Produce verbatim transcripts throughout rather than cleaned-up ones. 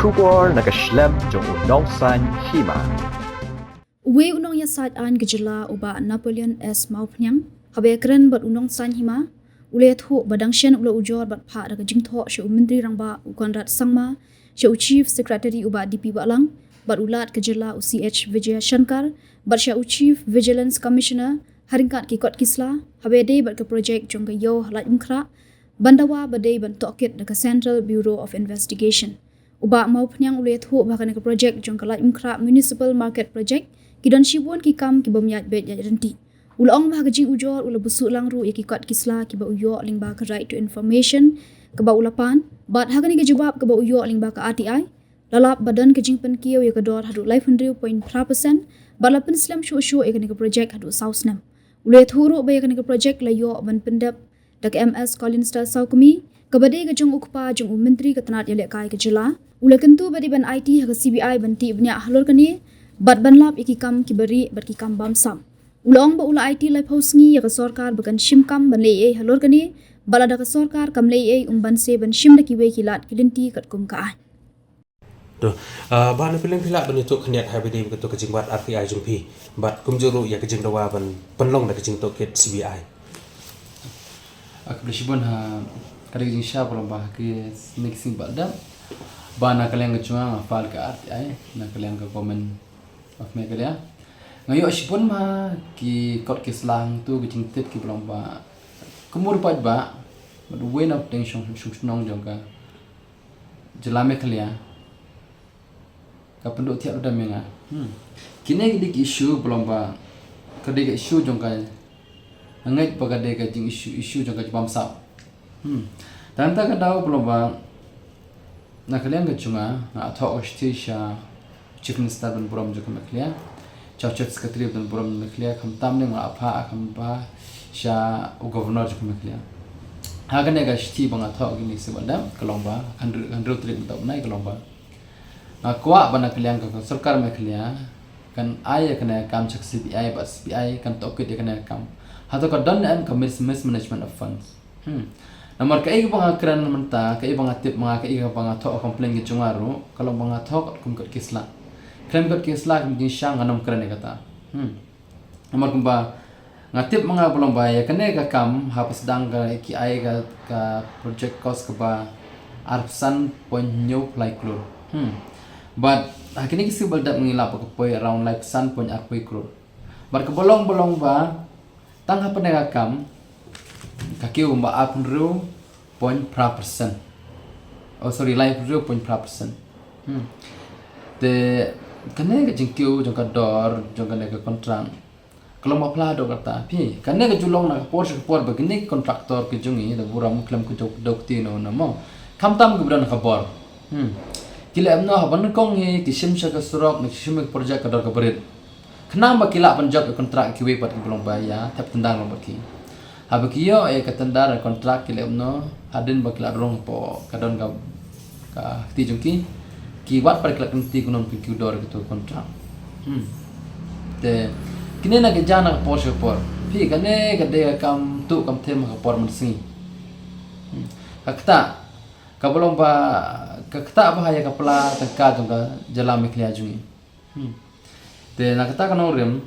Khubor na ka shlem jong u nongsaiñ hima. Uwei u nongïasaid aiñ ka jylla u Bah Napoleon S Mawphniang, haba ïakren bad u nongsaiñ hima, u la ïathuh ba dang shen u la ujor bad phah da ka jingthoh sha u Myntri Rangbah u Conrad Sangma, sha u Chief Secretary u Bah D P Wahlang, bad u Lat ka jylla u C H Vijayashankar, bad sha u Chief Vigilance Commissioner, ha ryngkat ki kot ki sla, haba ïadei bad ka projek jong ka Ïew ha Laitumkhrah, ban dawa ba dei ban tohkit da ka Central Bureau of Investigation. U Bah Mawphniang u la ïathuh ba ha kane ka projek jong ka Laitumkhrah Municipal Market Project, ki don shibun ki kam ki bym ïaid beit ïaid ryntih. U la ong ba ha ka jingujor u la buhsuh lang ruh ïa ki kot ki sla kiba u ïoh lyngba ka Right to Information kaba u la pan, bad ha kane ka jubab kaba u ïoh lyngba ka R T I, la lap ba don ka jingpynkiew ïa ka dor haduh laiphew hynriew point phra percent, bad la pynslem shuh shuh ïa kane ka projek haduh saw snem. U la ïathuh ruh ba ïa kane ka projek la ïoh ban pyndep da ka M S Colin Star Sawkmie, kaba dei ka jong u kpa jong u Myntri ka tnat ïalehkai ka jylla. U la kyntu ba dei ban aiti ha ka C B I ban tih bniah halor kane, bad ban lap ïa ki kam kiba rieh bad ki kam bamsap. U la ong ba u la aiti laiphew sngi ïa ka sorkar ba kan shim kam ban leh ei ei halor kane, bad lada ka sorkar kam leh ei ei, um banse ban shim da kiwei ki lad ki lynti katkum ka aiñ. To, ah, Bah Napoleon, phi lah ban ïathuh khyndiat ha ba dei kato ka jingwad R T I jong phi, bad kumjuh ruh ïa ka jingdawa ban pynlong da ka jingtohkit C B I. Ah, khublei shibun ha, ka dei ka jingshisha ba long ba ha kine ki sngi ba la dep, ba na ka liang ka jong nga nga file ka R T I na ka liang ka Government of Meghalaya. Nga ïoh shibun ma ki kot ki sla hangto, ki jingtip kiba long ba kumno pat ba, bad uwei na u teng shong shong shnong jong ka jylla Meghalaya ka pynduh thiah ruh da mynta. Hmm. Kine ki dei ki issue ba long ba ka dei ka issue jong ka, nga ngeit ba ka dei ka jing issue, issue jong ka jingbamsap. Hmm. Tang ta ka daw ba long ba na ka liang ka jong nga, nga thoh ka shithi sha Chief Minister ban burom jong ka Meghalaya, sha Chief Secretary ban burom Meghalaya, khamtam ne nga phah kham ba sha u Governor jong ka Meghalaya. Ha kane ka shithi ba nga thoh kine ki sngi ba la dep ka long ba, hynriew, hynriew tarik mynta u bnai, ka long ba nga kwah ba na ka liang ka sorkar Meghalaya kan ai ïa kane ka kam sha ka C B I, bad C B I kan tohkit ïa kane ka kam. Hato ka don ne em ka mis-, mismanagement of funds. Hmm. Namar kaei kaba nga kren mynta, kaei ba nga tip ma nga, kaei kaba nga thoh complain ki jong nga ruh, ka long ba nga thoh kum kot ki sla. Kren kot ki sla, kum ki sha, ngam kren ïa kata. Hmm. Namar kumba nga tip ma nga ba long ba ïa kane ka kam, haba sdang ka ki ai ka, ka project cost kaba arphew san point hynñiew phlai klur. Hmm. Bad ha kine ki sngi ba la dep ngi lap ba ka poi around laiphew san point arphew klur. Bad kaba long ba long ba tang ha kane ka kam ka kiew kumba arphew hynriew point phra percent. Oh, sorry, laiphew hynriew point phra percent. Hmm. Te kane ka jingkiew jong ka dor jong kane ka contract ka long ba phla dor kata. Phi, kane ka ju long na ka por sha ka por ba kine ki contractor ki jong ngi da burom khlem ka jok dok ti no na mo. Khamtam ki ba don ka bor. Hmm. Ki leh em no haba nyngkong hi ki shim sha ka surok, ne ki shim ka project ka dor kaba rit. Khnang ba ki lah ban jop ïa ka contract kiwei pat kiba long ba ïa thep tender long bad ki. Haba ki ïoh ïa ka tender, ïa ka contract, ki leh kumno, hadien ba ki la rung hapoh ka don ka, ka kti jong ki, ki wad pat ki la kynti kumno ban pynkiew dor ïa kato ka contract. Hmm. Te kine na ka jia na ka por sha ka por. Phi, kane ka dei ka kam tuh kam them ha ka por mynsngi. Hmm. Ka ktah, kaba long ba, ka ktah bha ïa ka pla tyngka jong ka jylla Meghalaya jong ngi. Hmm. Te na kata ka nongrim,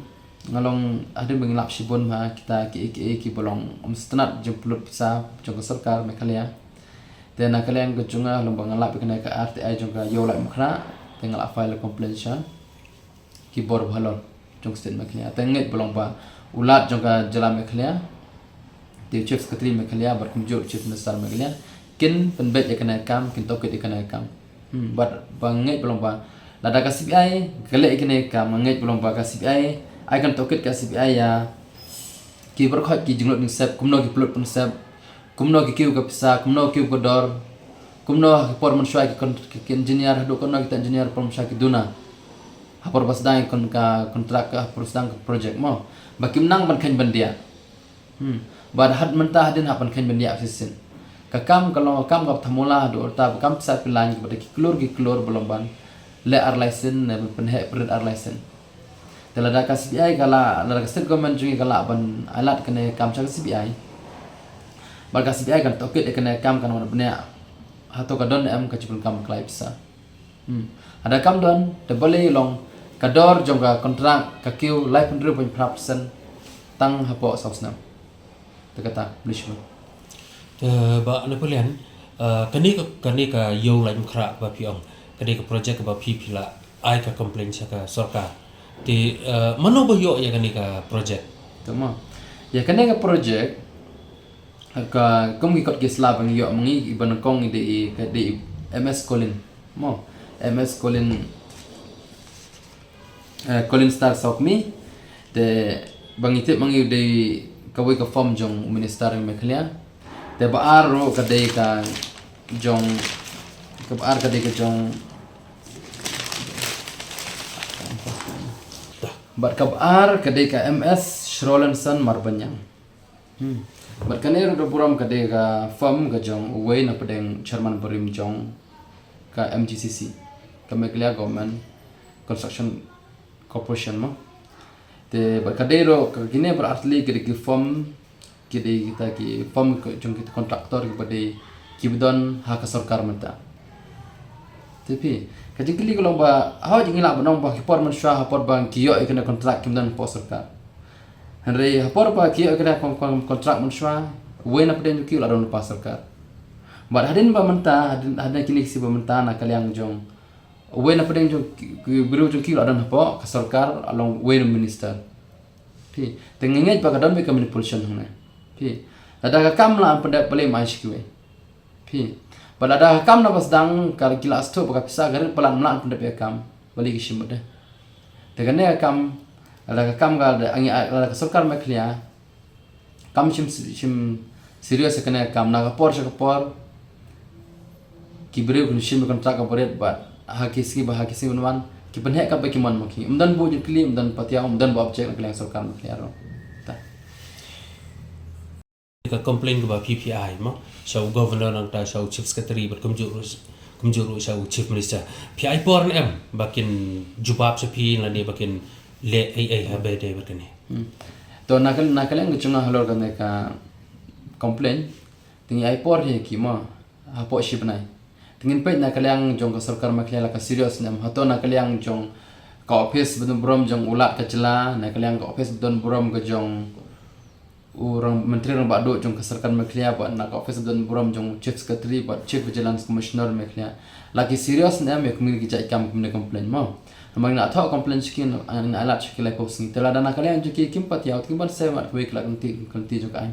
nga long hadien ba ngi lap shibun ma kita kiei kiei kiba long ym sngewtynnat jingpynlut pisa jong ka sorkar Meghalaya. Te na ka liang ka jong nga long ba nga lap ïa kane ka R T I jong ka Ïew Laitumkhrah, te nga la file complaint sha ki bor ba halor jong ka state Meghalaya. Te nga ngeit ba long ba u Lat jong ka jylla Meghalaya, te u Chief Secretary Meghalaya bad kumjuh u Chief Minister Meghalaya kin pynbeit ïa kane ka kam, kin tohkit ïa kane ka kam. Hmm, bad ba nga ngeit ba long ba lada ka C B I ka leh ïa kane ka kam, nga ngeit ba long ba ka C B I ai kan tohkit ka C B I ïa ki baroh ki jinglut jingsep, kumno ki pynlut pynsep, kumno ki kiew ka pisa, kumno ki kiew ka dor, kumno ha ka por mynshuwa ki kon-, ki, ki engineer, haduh kumno kita engineer por mynshuwa ki duna. Ha por ba sdang ka kon-, ka contract, ka ha por sdang ka project mo. Ba kim nang ban kheiñ ban diah. Hmm. Bad had mynta hadien hap ban kheiñ ban diah shisien. Ka kam ka long ka kam kaba thymmai haduh katta, ba kam pisa pyllein kaba da ki klur ki klur ba long ban leh ar license ne ban pynheh pynrit ar license. Te lada ka C B I ka lah, lada ka state government jong ngi ka lah ban ailad kane ka kam sha ka C B I, bad ka C B I kan tohkit ïa kane ka kam, kan wan bniah, hato ka don em ka jingpynkam ka lai pisa? Hmm. Haba kam don, te balei long ka dor jong ka kontrak ka kiew laiphew hynriew point phra percent tang hapoh saw snem. Te kata, Blei Shibun. Te Bah Napoleon, eh, kane ka, kane ka ïew Laitumkhrah ba phi ong, kane ka project ba phi phi la ai ka complain sha ka sorkar. Te, eh, mano ba ïoh ïa kane ka project? Te mo. Ïa kane ka project, ka, kum ki kot ki sla ba ngi ïoh ma ngi, i ba nyngkong i dei i, ka dei i M S Colin. Mo, M S Colin, eh, Colin Star Sawkmie. Te ba ngi tip ma ngi u dei kawei ka firm jong u Minister Meghalaya. Te ba ar ruh ka dei ka jong, ka ba ar ka dei ka jong, bad ka ba ar ka dei ka M S Shrolenson Marbaniang. Hmm. Bad kane ruh da burom ka dei ka firm ka jong uwei na pdeng chairman barim jong ka M G C C, ka Meghalaya Government Construction Corporation mo. Te bad ka dei ruh ka kine bar artylli ka dei ki firm, ki dei kita ki firm ka jong kita contractor ki ba dei ki ba don ha ka sorkar mynta. Te phi, ka jingkylli ka long ba, haba ngi lah ban ong ba ki por mynshuwa ha por ba ki ïoh ïa kane kontrak kim don hapoh sorkar. Hynrei ha por ba ki ïoh ïa kane kon-, kon-, kontrak mynshuwa, uwei na pdeng jong ki u la don lypa sorkar. Bad hadien ba mynta, hadien, hadien kine ki sngi ba mynta na ka liang jong uwei na pdeng jong ki, ki briew jong ki u la don hapoh ka sorkar, along uwei na minister. Phi, te ngi ngeit ba ka don beit ka manipulation hangne. Phi, lada ka kam la pyndep, balei ym ai sha kiwei? Phi, bad lada ka kam na ba sdang ka, ki la sngewthuh ba ka pisa ka rit palat ym lah pyndep ïa ka kam, balei ki shim beit de? Te kane ka kam, lada ka kam ka da ngi, lada ka sorkar Meghalaya kam shim, shim serious ïa kane ka kam, na ka por sha ka por ki briew kin shim kontrak ka ba rit bad ha ki sngi ba, ha ki sngi ban wan ki pynheh katba ki mon ma ki. Ym don ba jingkylli, ym don pat ïa, ym don ba object na ka liang sorkar Meghalaya ruh. Ta. Ka complain kaba phi phi ai mo sha u governor nangta sha u chief secretary bad kumjuh ruh, kumjuh ruh sha u chief minister. Phi ai por ne em ba kin jubab sha phi lane ba kin leh ei ei ha ba dei bad kane? Hmm. To na ka, na ka liang ka jong nga halor kane ka complain, te ngi ai por hi ki mo hapoh shi bnai. Te ngin peit na ka liang jong ka sorkar Meghalaya la ka serious ne em, hato na ka liang jong ka office ba don burom jong u Lat ka jylla, na ka liang ka office ba don burom ka jong u rang, Myntri Rangbah Duh jong ka sorkar Meghalaya bad na ka office ba don burom jong u Chief Secretary bad Chief Vigilance Commissioner Meghalaya la ki serious ne em ïa kumne ki jait kam, kumne complain mo? Namar ngi la thoh complain sha ki, ngi la ai lad sha ki laiphew sngi. Te lada na ka liang jong ki kim pat ïa, te kim pat shem ïa kawei ka lad ka lynti, ka lynti jong ka aiñ.